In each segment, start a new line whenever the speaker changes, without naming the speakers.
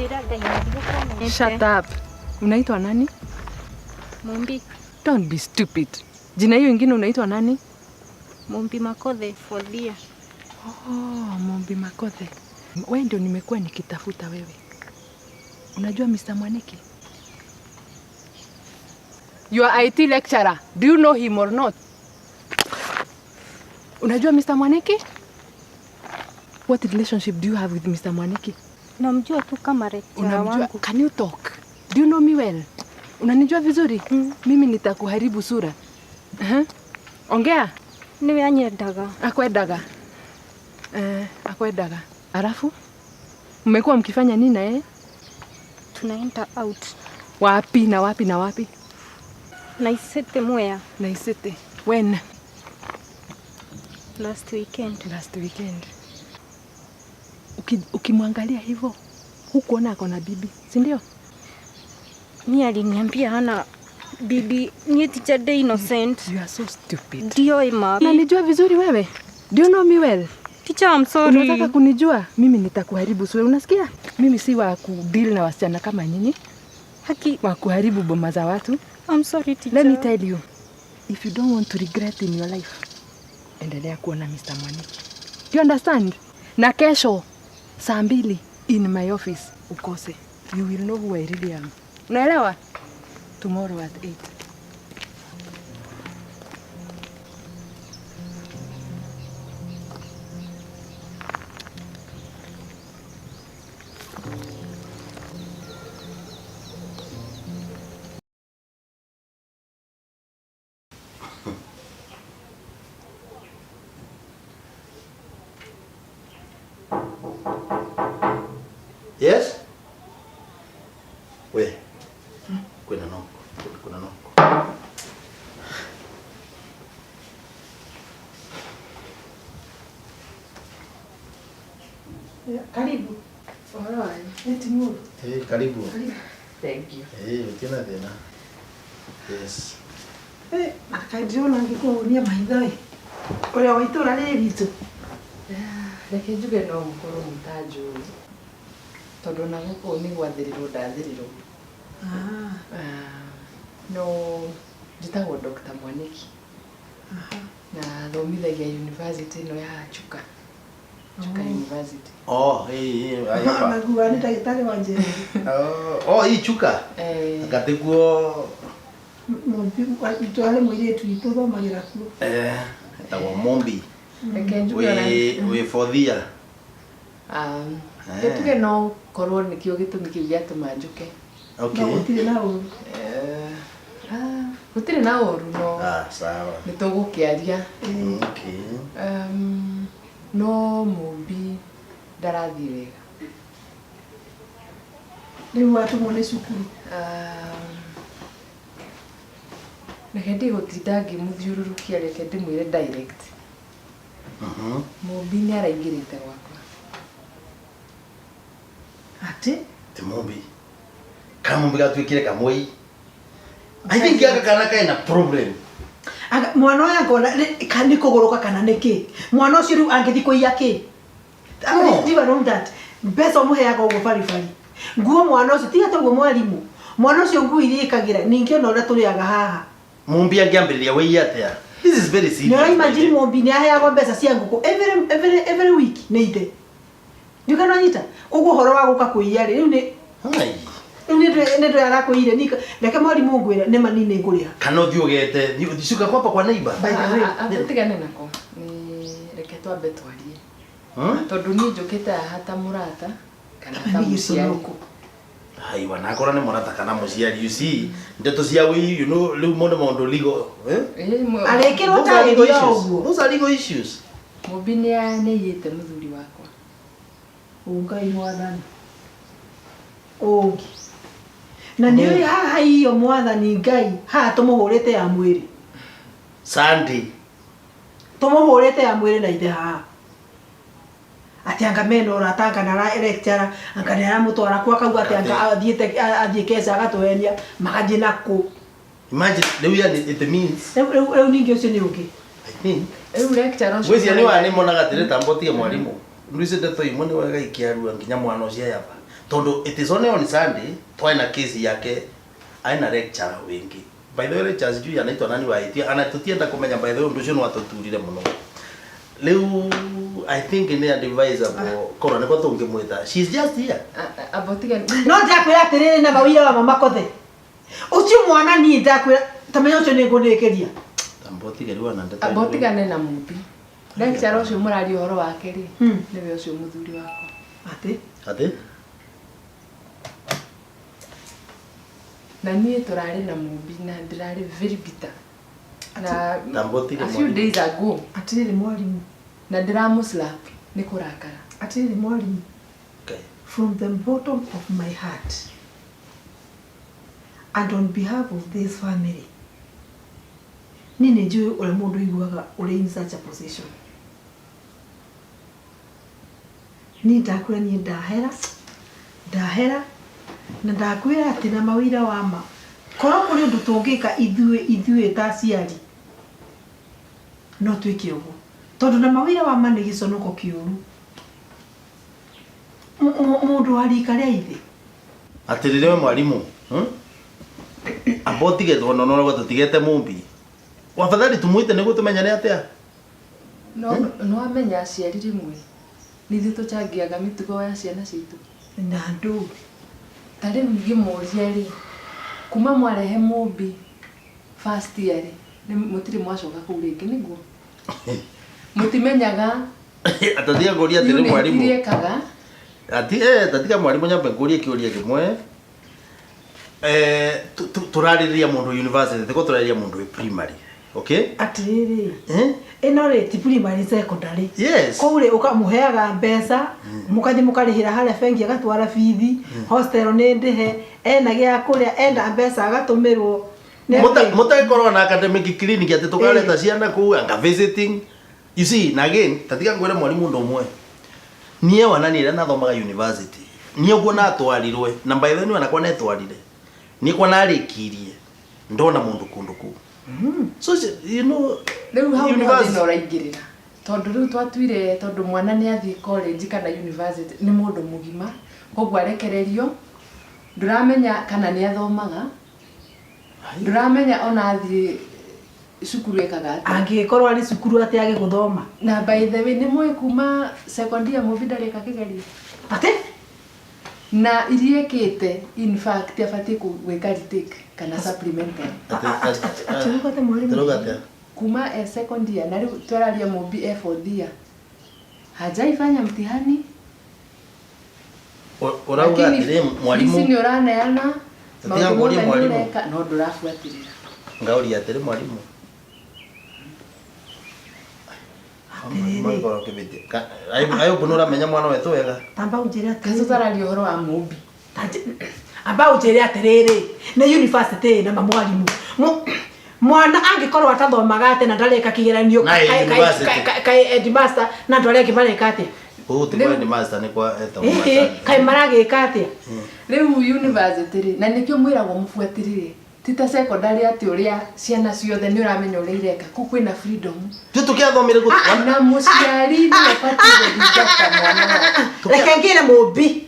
Njĩra Ngai ndigũkũmenyete.
Shut up. Unaitwa nani?
Mumbi.
Don't be stupid. Jina hiyo ingine unaitwa nani?
Mumbi Makothe Fothia.
Oh, Mumbi Makothe. Wewe ndio nimekuwa nikitafuta wewe. Unajua Mr. Mwaniki? Your IT lecturer. Do you know him or not? Unajua Mr. Mwaniki? What relationship do you have with Mr. Mwaniki?
Namjua tu kama lecturer
Unamjua?
wangu.
Can you talk? Do you know me well? Unanijua vizuri? Mimi nitakuharibu sura. Uh-huh. Ongea.
Niwe anyendaga.
Akwendaga. Eh, akwendaga. Alafu mmekuwa mkifanya nini na yeye?
Tunaenda out.
Wapi na wapi na wapi?
Naisete Mwea
Naisete. When?
last weekend.
Last weekend. Ukimwangalia hivyo hukuona ako na bibi, si ndio?
Mi aliniambia hana bibi, ni teacher day innocent.
You are so stupid.
Ndio ima.
Unanijua vizuri wewe? Do you know me well?
Teacher, I'm sorry.
Unataka kunijua? Mimi nitakuharibu sura, unasikia? Mimi si wa kudeal na wasichana kama nyinyi,
Haki,
wa kuharibu boma za watu.
I'm sorry teacher.
Let me tell you, if you don't want to regret in your life, endelea kuona Mr. Mwaniki. Do you understand? Na kesho saa 2 in my office ukose. You will know who I really am. Unaelewa? Tomorrow at 8.
Yes? We. Kwina noko. Kuna noko.
Karibu. Eti mũndũ.
Eh, karibu.
Thank you.
Eh, utina thina. Yes.
Eh, kaĩ ndĩrona ngĩkũhũnia maitho ĩ. Ũrĩa wa itũũra rĩrĩ ritũ.
Reke njuge no mũkorwo mũtanjũĩ tondũ na gũkũ nĩ gwathĩrĩrwo ndathĩrĩrwo.
Ah,
Ah, no njĩtagwo Dr. Mwaniki na thomithagia university ĩno ya Chuka. Chuka University.
Oh, eh, eh, hapa.
Nagua nĩ ndagĩtarĩ wa njeri.
Oh, oh, hii chuka.
Eh,
Ngatiguo
Itũũra mũirĩtu witũ thomagĩra kuo.
eh etagwo Mombi.
reke njuge ona
We we Fothia.
Reke tuge no korwo nĩkĩo gĩtũmi kĩu gĩatũma njũke.
No
Okay.
gũtirĩ na ũru.
Eh, ah, gũtirĩ na ũru no
Ah, sawa.
nĩ tũgũkĩaria.
Okay.
No Mũmbi ndarathiĩ wega.
Rĩu watũmwo nĩ cukuru.
Reke ndigũtinda ngĩmũthiũrũrũkia, reke ndĩmwĩre direct. Mũmbi nĩ araingĩrĩte gwakwa.
Atĩ?
Ti Mombi. Ka Mombi gatuĩkire kamũi. I think gaka kana kaina problem.
Aga, mwana ũyũ angona nĩ kũgũrũka kana nĩ kĩ? Mwana ũcio rĩu angĩthiĩ kũiya kĩ?
No.
Do you know that? Mbeca ũmũheaga ũguo baribari. Nguo mwana ũcio, tiga ta ũguo mwarimũ. Mwana ũcio nguo iria ĩkagĩra, ningĩ ona ũrĩa tũrĩaga haha.
Mumbi angĩambĩrĩria wĩiye atĩa? This is very serious.
Nĩ ũra imagine Mumbi nĩ aheagwo mbeca cia ngũkũ every week nĩ ithe. Ndiũĩ kana wanyita? Koguo ũhoro wa gũka kũiya rĩ, rĩu nĩ
Hai.
rĩu nĩ ndũĩ arakũiyire, reke mwarimũ ngwĩre nĩ ma niĩ nĩ ngũrĩha.
Kana ũthiĩ ũgete, thiĩ cuka kwapa kwa neighbor.
By the way.
Tũtigane nako. Nĩ reke twambe twarie. Tondũ niĩ njũkĩte haha ta mũrata kana ta
Nĩ
mũciari.
gĩconoko.
Hai, wanakora nĩ mũrata kana mũciari, you see, ndeto cia wĩi, you know, rĩu mo nĩ maũndũ legal, eh?
Eh,
Arĩkĩrwo
Those are legal
tarĩria
issues.
ũguo.
Those are legal issues.
Mũmbi nĩaiyĩte mũthuri wakwa.
Ũngai mwathani. Ũngĩ. Na nĩ ũĩ haha iyo mwathani Ngai, haha tũmũhũrĩte ya mwĩrĩ.
Sunday.
Tũmũhũrĩte ya mwĩrĩ na ithe haha. Atĩ anga mena ũrata, anga na lecturer, anga nĩ aramũtwara kwa kau atĩ anga athiĩte, athiĩ keca agatũhenia, magathiĩ na kũ.
Imagine, rĩu yani it means.
Rĩu ningĩ ũcio nĩ ũngĩ.
I think.
Rĩu lecturer ũcio
Ngwĩciria nĩ wa nĩ monaga atĩrĩ ta mbotige mwarimũ. Rĩu icio ndeto imwe nĩ wega ikĩarua nginya mwana ũcio ayaba. Tondu it is only on Sunday twaina kesi yake aina lecturer wingi. By the way lecturer sijui anaitwa nani wa IT ana tutienda kumenya by the way undu ucio ni watuturire muno. Riu I think ni advisable korwo niko tungimwita. She's just here.
Abotiga
No ndakwĩra atĩrĩrĩ na mawira wa mama kothe. Ũcio mwana niĩ ndakwĩra tamenya ũcio nĩ ngũnĩkĩria.
Tambotige riu ana ndeto.
abotigane na mumbi lecturer ũcio mũraria ũhoro wake rĩ
Hmm.
nĩwe ũcio mũthuri wakwa
Atĩ
Ati?
na niĩ tũrarĩ na mumbi na ndĩrarĩ very bitter na
Tambotige
a few
mwalimu.
days ago
atĩrĩrĩ mwarimũ.
na ndĩramũslap nĩ kũrakara
Atĩrĩrĩ mwarimũ.
Okay.
From the bottom of my heart and on behalf of this family niĩ nĩ njũĩ ũrĩa mũndũ aiguaga ũrĩ in such a position niĩ ndakwĩra niĩ ndahera ndahera na ndakwĩra atĩ na mawĩra wa ma korwo kũrĩ ũndũ tũngĩka ithuĩ ithuĩ ta aciari no twĩke ũguo tondũ na mawĩra wa ma nĩ gĩconoko kĩũru Mũndũ wa rika rĩa ithe
Atiriri we mwarimu. Hmm? Ambotige twono no tutigete mumbi. Wafadhali tumuite niguo tumenyane atia.
no no amenya aciari rĩmwe nĩ ithuĩ tũchangiaga mĩtugo ya ciana citũ
na ndũ
ta rĩu ingĩmũria rĩ kuma mwarehe mũmbi first year rĩ nĩ mũtirĩ mwacoka kũu rĩngĩ nĩguo mũtimenyaga
Atatiga nguria atiri
unit
mwarimu.
iria ekaga
Ati tatiga mwarimu nyambe ngurie kiuria kimwe. Turaririria mundu university tiko turaririria mundu wi primary. Okay?
Atĩrĩrĩ
Eh?
ĩno rĩ ti primary secondary
Yes.
kũu rĩ ũkamũheaga mbeca mũkathiĩ mũkarĩhĩra harĩa bengi agatwara bithi hostel nĩ ndĩhe ena gĩa kũrĩa enda mbeca agatũmĩrwo Nĩ atĩ-
Mutagikorwo na academic clinic ati tukareta ciana kuu anga visiting. You see, na again, tatiga ngwire mwarimu undu umwe. Nie wana ni nathomaga university. Nie uguo natwarirwe na by the way anakwa netwarire. Nie kwa narikirie ndona mundu kundu kuu. So you know
rĩu hau nĩho
university-
thĩna ũraingĩrĩra tondũ rĩu twatuire tondũ mwana nĩ athiĩ college kana university nĩ mũndũ mũgima koguo arekererio ndũramenya kana nĩ athomaga ndũramenya ona athiĩ cukuru ekaga atĩa
angĩgĩkorwo arĩ cukuru atĩ age gũthoma
na by the way nĩ mũĩ kuma second year mũbi ndarĩka kĩgerio
atĩ
na iria ĩkĩte in fact abatiĩ gwĩka retake kana supplementary
Atĩ ũguo atĩ mwarimu?
Atĩ atĩa?
kuma e second year na rĩu twararia mũmbi e fourth year hajaifanya mtihani
Ũrauga
Lakini
atĩrĩ mwarimu
ici nĩ ũraneana
Tiga
maũndũ
ngũrie
mothe nĩ
mwarimu.
ũreka no ndũrabuatĩrĩra
ngauria atĩrĩ mwarimu
Atĩrĩrĩ.
Mwarimu kĩbĩtie. Ayũbu nĩ ũramenya mwana wetũ wega
tamba ũnjĩre
kacu
atĩrĩrĩ
tararia ũhoro wa mũmbi
amba ũnjĩre atĩrĩrĩ nĩ university ĩna mamwarimũ mwana angĩkorwo atathomaga atĩ na ndareka kĩgeranio
Na ĩ university.
kaĩ headmaster na andũ arĩa angĩ mareka atĩa
Gũkũ ti kwa headmaster nĩ kwa etagwo
Ĩhĩ,
master.
kaĩ maragĩka atĩa
rĩu university rĩ na nĩkĩo mwĩragwo mũbuatĩrĩre ti ta secondary atĩ ũrĩa ciana ciothe nĩ ũramenya ũrĩa ireka kũu kwĩna freedom
Ithuĩ tũkĩathomire gũ-
na mũciari nĩwe ũbatiĩ gũthingata mwana wake
reke ngĩre mũmbi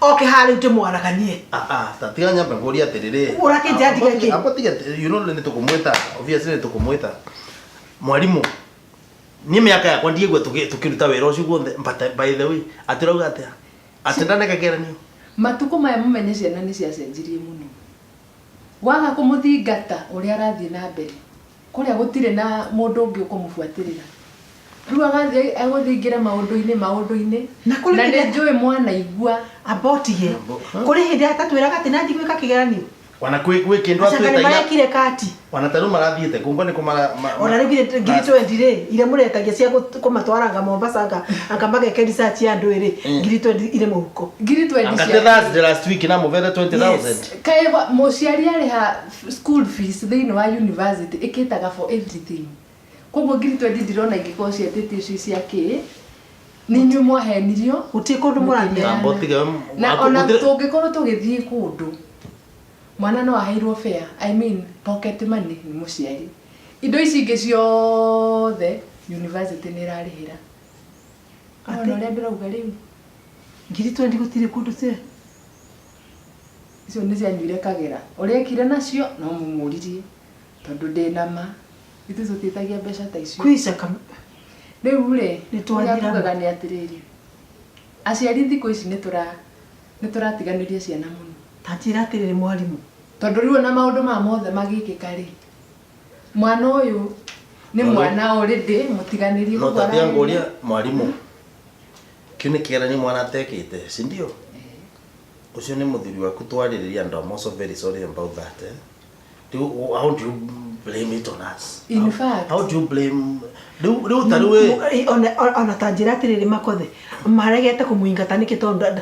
oke haha rĩu ndĩmwaraganie
Ah, ah, ta tiga nyambe ngũrie atĩrĩrĩ
Ũrakĩnjĩra ndige kĩ?
Amba tige you know nĩ tũkũmwĩta obviously nĩ tũkũmwĩta mwarimũ niĩ mĩaka yakwa ndiĩgua tũkĩruta wĩra ũcio guothe but by the way atĩ ũrauga atĩa atĩ ndaneka kĩgeranio
matukũ maya mũmenye ciana nĩ ciacenjirie mũno waga kũmũthingata ũrĩa arathiĩ na mbere kũrĩa gũtirĩ na mũndũ ũngĩ ũkũmũbuatĩrĩra rĩu agathiĩ agũthiĩ ingĩre maũndũ-inĩ maũndũ-inĩ
Na kũrĩ
na nĩ
hĩndĩ-
njũĩ mwana igua
amba ũtige kũrĩ hĩndĩ atatwĩraga atĩ nathiĩ gwĩka kĩgeranio
wana kwĩ kwĩ kĩndũ
acanga nĩ
atwĩta ira
marekire kati
wana ta rĩu marathiĩte kũngwa nĩ kũmara
ona rĩu ngiri 20 rĩ iria mũretagia cia kũmatwara anga Mombasa anga anga mageke research ya andũ rĩ ngiri 20 irĩ mũhuko
ngiri twendi
angate
cia
Thursday last week namũvere 20000
kaĩ mũciari arĩha school fees thĩinĩ wa university ĩkĩtaga for everything koguo ngiri twendi ndirona ingĩkorwo cietĩtio icio cia kĩ nĩ inyuĩ mwahenirio
gũtirĩ kũndũ mũrathiĩ
Mũkĩneana.
Amba ũtige
na ona tũngĩkorwo tũgĩthiĩ kũndũ mwana no aheirwo fare I mean pocket money nĩ mũciari indo ici ingĩ ciothe university nĩ ĩrarĩhĩra ona ũrĩa ndĩrauga rĩu
ngiri 20 gũtirĩ kũndũ cia
Icio nĩ cianyuire kagera. Ũrĩa ekire nacio no mũmũririe tondũ ndĩ na ma. Ithuĩ tũtiĩtagia mbeca ta icio.
Kwisha kam.
Rĩu rĩ,
Nĩ twathira.
Ũrĩa tugaga nĩ atĩrĩrĩ, aciari thikũ ici nĩ tũra nĩ tũratiganĩria ciana mũno.
Ta njĩra atĩrĩrĩ mwarimũ.
Tondũ rĩu ona maũndũ maya mothe magĩkĩka rĩ, mwana ũyũ nĩ mwana already mũtiganĩrie.
No ta tiga ngũrie mwarimũ, kĩu nĩ kĩgeranio mwana atekĩte, si ndio? Ũcio nĩ mũthuri waku twarĩrĩria and I'm also very sorry about that. Eh? Rĩu how do you blame it on us?
In
how,
fact-
how do you blame rĩu rĩu ta rĩu ĩ
Ona ta njĩra atĩrĩrĩ makothe maregete kũmũingata nĩkĩ tondũ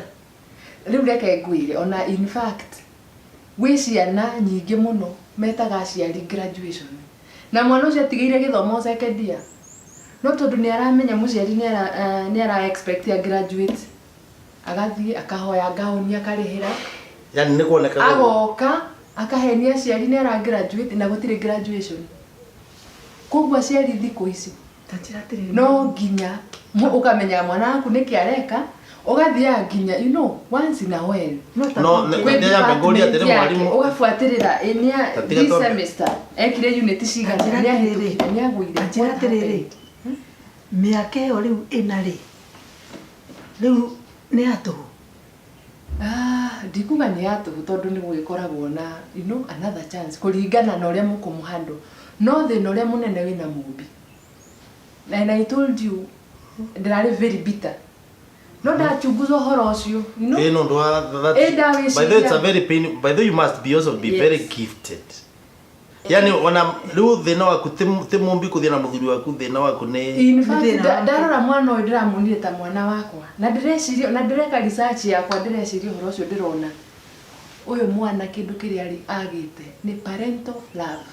Rĩu reke ngwĩre, ona in fact gwĩ ciana nyingĩ mũno metaga aciari graduation na mwana ũcio atigĩire gĩthomo second year, no tondũ nĩ aramenya mũciari nĩ ara nĩ ara expect a graduate, agathiĩ akahoya ngaũni akarĩhĩra.
Yani nĩ kuoneka
Agoka akahenia aciari nĩ ara graduate na gũtirĩ graduation. Koguo aciari thikũ ici
Ta njĩra atĩrĩrĩ.
no nginya ũkamenya mwana waku nĩkĩ areka, ũgathiaga nginya once in a while
No ta
No,
kwĩ
Nĩ nyambe ngũrie
department
atĩrĩ
yake,
mwarimũ.
ũgabuatĩrĩra ĩ nĩa
Ta tiga
this
twambe.
semester ekire unit cigana,
Ta njĩra
nĩ
atĩrĩrĩ.
ahĩtũkire, nĩ agũire.
Ta njĩra
What
atĩrĩrĩ.
happened?
Mĩaka ĩyo rĩu ĩna rĩ, rĩu nĩ ya tũhũ?
Ah, ndikuga nĩ ya tũhũ tondũ nĩ gũgĩkoragwo na another chance kũringana na ũrĩa mũkũmũhandle. No thĩna ũrĩa mũnene wĩna Mũmbi, and I told you ndĩrarĩ very bitter, no ndachunguza ũhoro ũcio.
Ĩ no ndo that
Ĩ ndawĩciria.
By the way, it's a very pain. By the way, you must be also be very gifted. Yani ona rĩu thĩna waku ti Mũmbi kũthiĩ na mũthuri waku, thĩna waku nĩ
In fact,
Thĩna wake.
ndarora mwana ũyũ ndĩramuonire ta mwana wakwa na ndĩreciria na ndĩreka research yakwa, ndĩreciria ũhoro ũcio, ndĩrona ũyũ mwana kĩndũ kĩrĩa arĩ agĩte nĩ parental love.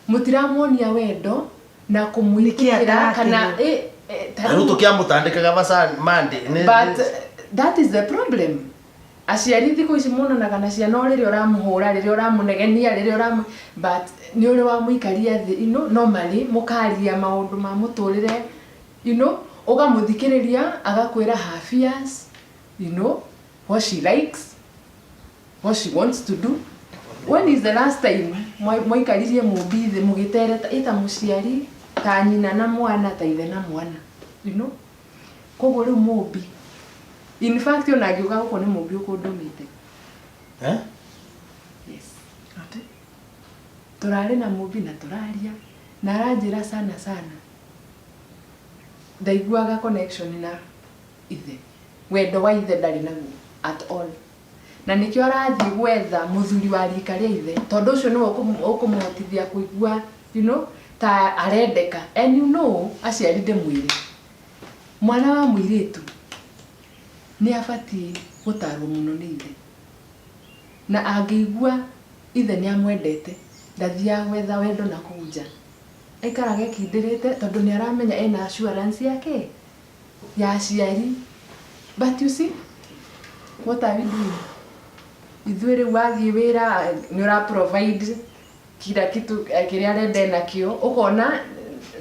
Mũtiramuonia wendo na kũmwĩtĩkĩra
Nĩkĩ
kana
atarakĩrwo?
ta
Na rĩu
rĩu-
tũkĩamũtandĩkaga maca mande
But that is the problem. Aciari thikũ ici monanaga na ciana o rĩrĩa ũramũhũra, rĩrĩa ũramũnegenia, rĩrĩa ũramũ, but nĩ ũrĩ wamũikaria thĩ normally mũkaria maũndũ ma mũtũrĩre, ũgamũthikĩrĩria agakwĩra her fears, what she likes, what she wants to do. When is the last time mwaikaririe Mũmbi thĩ mũgĩtereta ĩ ta mũciari, ta nyina na mwana, ta ithe na mwana? Koguo rĩu Mũmbi, in fact, ona angĩũka gũkũ nĩ Mũmbi ũkũndũmĩte.
Eh?
Yes.
Atĩ?
Tũrarĩ na Mũmbi na tũraria na aranjĩra sana sana ndaiguaga connection na ithe, wendo wa ithe ndarĩ naguo at all, na nĩkĩo arathiĩ gwetha mũthuri wa rika rĩa ithe tondũ ũcio nĩwe ũkũmũhotithia kũigua ta arendeka. And aciari, ndĩmwĩre, mwana wa mũirĩtu nĩ abatiĩ gũtarwo mũno nĩ ithe, na angĩigua ithe nĩ amwendete ndathiaga gwetha wendo na kũu nja, aikaraga ekindĩrĩte tondũ nĩ aramenya ena assurance yake ya aciari. But you see what are we doing? Ithuĩ rĩu wathiĩ wĩra nĩ ũra provide kila kitu kĩrĩa arenda enakĩo, ũkona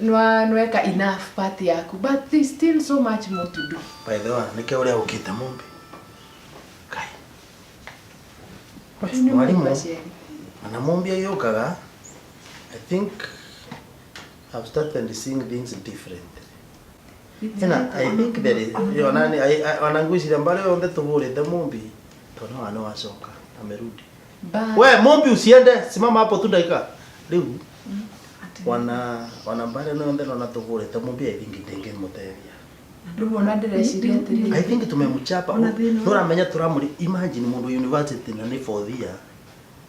nĩweka enough part yaku, but there's still so much more to do.
By the way, nĩkĩo ũrĩa ũkĩte Mũmbi. Kai.
Rĩu nĩ
Mwarimũ.
mũndũ aciari.
Na Mũmbi agĩũkaga, I think I've started seeing things differently. Ena, I think there is, ona ona ngwĩciria mbarĩ yothe tũhũrĩte Mũmbi tondũ wa nĩ wacoka amerudi.
But
We Mũmbi, usiende, simama hapo tu dakika. Rĩu wana mbarĩ ĩno yothe nona tũhũrĩte Mũmbi, I think ndĩngĩmũteithia.
Rĩu ona ndĩreciria atĩrĩrĩ,
I think tumemchapa.
Ona thĩna.
Nũramenya tũramũri, imagine mũndũ university na nĩ fourth year,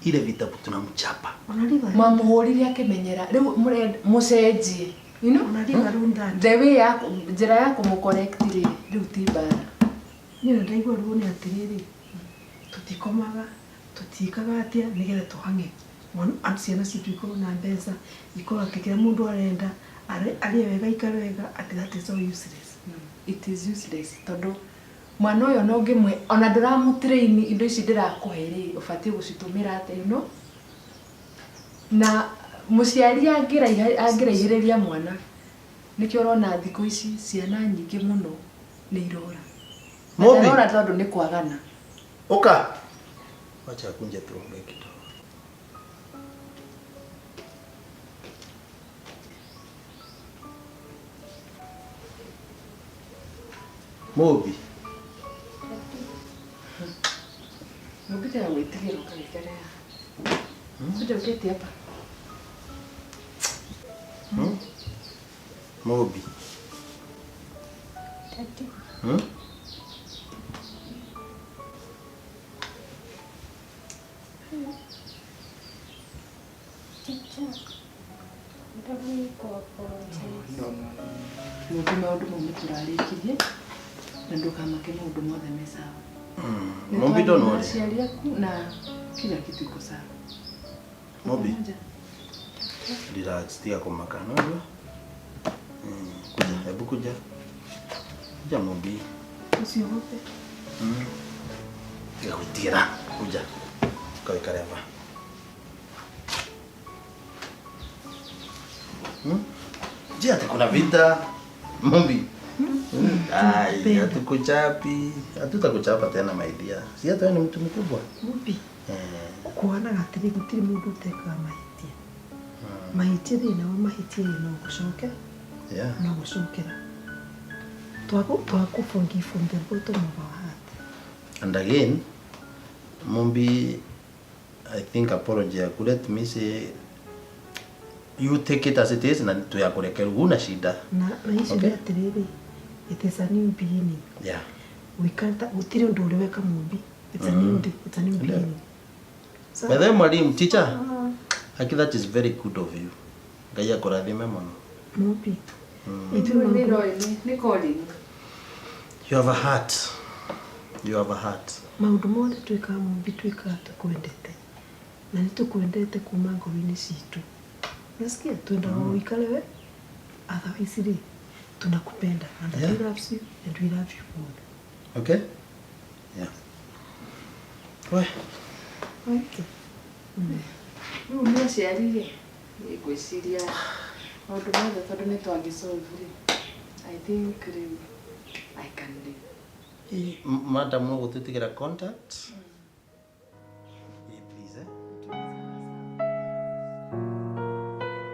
ile vitabu tunamchapa.
Ona riga.
Mwamũhũrire akĩmenyera, rĩu mũcenjie
Ona riga rĩu ndani.
the way ya njĩra ya kũmũ-correct rĩ, rĩu ti mbara.
Niĩ ona ndaigua ruo nĩ atĩrĩrĩ, tũtikomaga, tũtiĩkaga atĩa nĩgetha tũhang'e ciana citũ ikorwo na mbeca, ikorwo atĩ kĩrĩa mũndũ arenda arĩe wega, aikare wega, atĩ that is all useless.
It is useless tondũ mwana ũyũ ona ũngĩmũhe, ona ndũramũ-train indo ici ndĩrakũhe rĩ, ũbatiĩ gũcitũmĩra atĩa? Na mũciari angĩraihĩrĩria mwana, nĩkĩo ũrona thikũ ici ciana nyingĩ mũno nĩ irora. Na
Mũmbi.
ndarora tondũ nĩ kwagana.
Ũka. Wacha akunje tuongee kidogo. Mobi.
Mũmbite ya gwĩtigĩra ũkagĩikara. Kuja uketi hapa.
Mobi.
Daddy.
Hmm?
Teacher. Ndamwikwa apologize.
No, no, no. Mũmbi maũndũ mau nĩ tũrarĩkirie na ndũkamake maũndũ mothe me sawa. Nĩ
Mobi don't
twaria na
worry.
aciari aku na kila kitu iko sawa.
Mobi.
Pamoja.
Relax, tiga kumaka, unajua? Kuja, hebu kuja. Kuja Mobi.
Usiogope.
Tiga gwĩtigĩra. Kuja. Ukaikare hapa. Je, ati kuna vita? Mumbi. Ai, hatukuchapi. Hatutakuchapa tena my dear. Si hata wewe ni mtu mkubwa.
Mũmbi
Eh.
kuonaga atĩrĩ gũtirĩ mũndũ ũtekaga mahĩtia mahĩtia thĩna wa mahĩtia rĩ no gũcoke
Yeah.
no gũcokera twakũ forgive from the bottom of our heart.
And again, Mumbi, I think apology yaku, let me say, you take it as it is na tuyakurekeru huna shida.
Na icio
Okay.
nĩ atĩrĩrĩ, it is a new beginning.
Yeah.
We can't, gũtirĩ ũndũ ũrĩ weka Mũmbi. It's a new day, it's a new
Ndio.
beginning. So,
By the way, mwalimu, teacher, Aki, that is very good of you. Ngai akũrathime mũno.
Mũmbi ithuĩ
Nĩ
maũndũ
roy, nĩ calling.
You have a heart. You have a heart.
Maũndũ mothe twĩkaga Mũmbi twĩkaga tũkwendete na nĩ tũkwendete kuma ngoro-inĩ citũ. Nasikia twendaga ũikare we, otherwise rĩ tunakupenda and
Yeah.
we love you and we love you both.
Okay? Yeah. We,
Okay.
Rĩu nĩ aciari rĩ, niĩ ngwĩciria maũndũ mothe tondũ nĩ twagĩsolve rĩ, I think rĩu I can leave.
Madam no gũtũtigĩra contact.